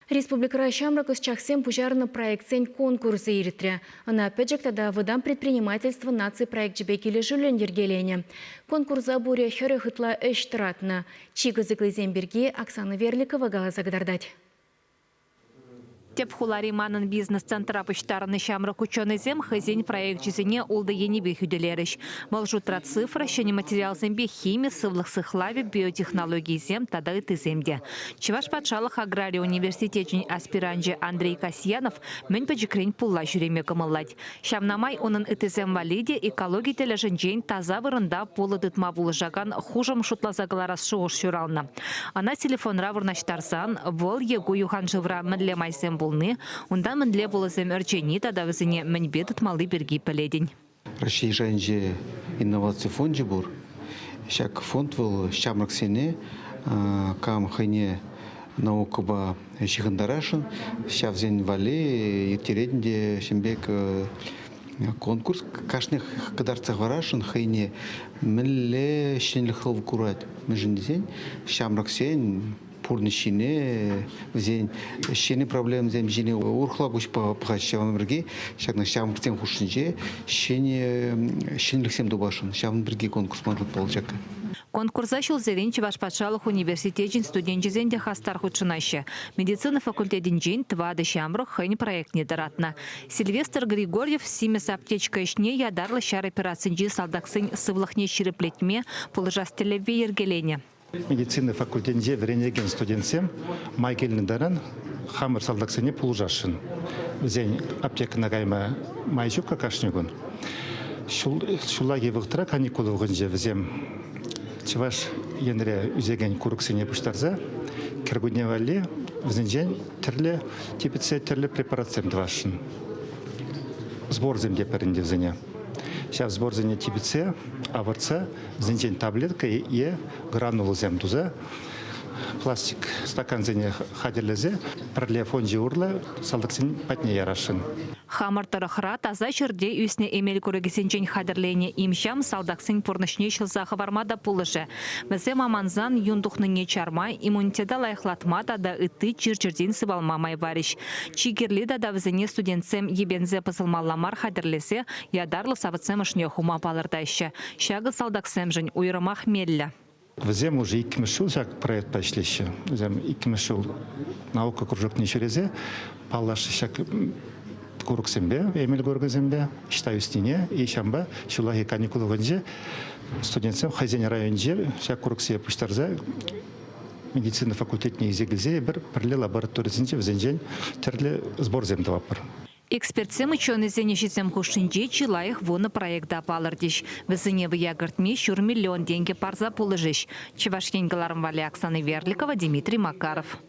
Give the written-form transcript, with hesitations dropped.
Республикӑра ҫамрӑк ӑсчахсем пуҫарнӑ проектсен конкурсӗ иртрӗ. Ӑна пӗчӗк тата вӑтам предпринимательство наци проекчӗпе килӗшӳллӗн йӗркеленӗ. Конкурса пурӗ 40 ытла ӗҫ тӑратнӑ. Чи кӑсӑклисем пирки Оксана Верликова каласа кӑтартать. Тӗп хулари «Манӑн бизнес» центра пуҫтарӑннӑ ҫамрӑк ученӑйсем хӑйсен проекчӗсене ултӑ енӗпе хӳтӗлерӗҫ. Вӑл шутра цифра, ҫӗнӗ материалсемпе хими, сывлӑх сыхлавӗ, биотехнологийӗсем тата ыттисем те. Чӑваш патшалӑх аграри университечӗн аспиранчӗ Андрей Касьянов мӗн пӗчӗкрен пулла ҫӳреме кӑмӑллать. Ҫавна май унӑн ыттисем валли те экологи тӗлӗшӗнчен таса вырӑнта пулӑ тытма пулӑшакан хушӑм шутласа кӑларас шухӑш ҫуралнӑ. Ӑна телефонра вырнаҫтарсан вӑл е ку юханшывра мӗнле майсем пулни, унта мӗнле пулӑсем ӗрчени тата вӗсене мӗнпе тытмалли пирки пӗлетӗн. Раҫҫей шайӗнче инноваци фончӗ пур. Ҫак фонд вӑл ҫамрӑксене кам хӑйне наукӑпа ҫыхӑнтарасшӑн, ҫавсен валли ирттерет ӗнтӗ ҫын пек конкурс. Кашни кӑтартса хӑварасшӑн хӑйне мӗнле ҫӗнӗлӗх вӑл курать. Мӗншӗн тесен ҫамрӑксен пурнӑҫ ҫине, вӗсен ҫӗнӗ проблемӑсем ҫине урӑхла куҫпа пӑхаҫҫӗ. Ҫавӑн пирки ҫакна ҫамрӑксем хушшинче ҫӗнӗ ҫӗнӗлӗхсем тупасшӑн. Ҫавӑн пирки конкурс маршрут пулчӗ. Конкурса ҫулсерен Чӑваш патшалӑх университечӗн студенчӗсем те хастар хутшӑнаҫҫӗ. Медицина факультетӗнчен тӑватӑ ҫамрӑк хӑйӗн проектне тӑратнӑ. Сильвестр Григорьев симӗс аптечка ӗҫне ятарлӑ ҫар операцинчи салтаксен сывлӑхне ҫирӗплетме пулӑшас тӗллевпе йӗркеленӗ. Медицина факультетӗнче вӗренекен студентсем май килнӗ таран хамӑр салтаксене пулӑшасшӑн. Вӗсен аптекӑна кайма май ҫук-ха кашни кун. Ҫуллахи вӑхӑтра, каникул вӑхӑтӗнче вӗсем Чӑваш Енре ӳсекен курӑксене пуҫтарса кӗркунне валли вӗсенчен тӗрлӗ типӗтсе тӗрлӗ препаратсем тӑвасшӑн. Сборсем те пӗр ӗнтӗ вӗсене. Ҫав сборсене типӗтсе, авӑртса вӗсенчен таблетка е гранулӑсем туса пластик стакансене хатӗрлесе пӗрле фончӗ урлӑ салтаксен патне ярасшӑн. Хамӑр тӑрӑхра таса ҫӗрте ӳснӗ эмел курӑкӗсенчен хатӗрленӗ им-ҫам салтаксен пурнӑҫне ҫӑлса хӑварма та пулӑшӗ. Вӗсем амансан юн тухнине чарма, иммунитета лайӑхлатма тата ытти чир-чӗртен сывалма май парӗҫ. Чи кирли тата вӗсене студентсем йӗпенсе пӑсӑлмалла мар хатӗрлесе ятарлӑ савӑтсем ӑшне хума палӑртаҫҫӗ. Ҫакӑ салтаксемшӗн уйрӑмах меллӗ. Вӗсем уже иккӗмӗш ҫул ҫак проектпа ӗҫлеҫҫӗ. Вӗсем иккӗмӗш ҫул наука кружокне ҫӳресе паллашрӗҫ ҫак курӑксемпе, эмел курӑкӗсемпе, ӑҫта ӳснине. И ҫавӑнпа ҫуллахи каникул вӑхӑтӗнче студентсем хӑйсен районӗнче ҫак курӑксене пуҫтарса медицина факультетне илсе килсе эпир пӗрле лабораторисенче вӗсенчен тӗрлӗ сборсем тӑватпӑр. Экспертсем ученӑйсен ӗҫӗсем хушшинче чи лайӑх вунӑ проекта палӑртӗҫ. Вӗсене вӑя кӗртме ҫур миллион тенкӗ парса пулӑшӗҫ. Чӑваш Ен кӑларӑм валли Оксана Верликова, Дмитрий Макаров.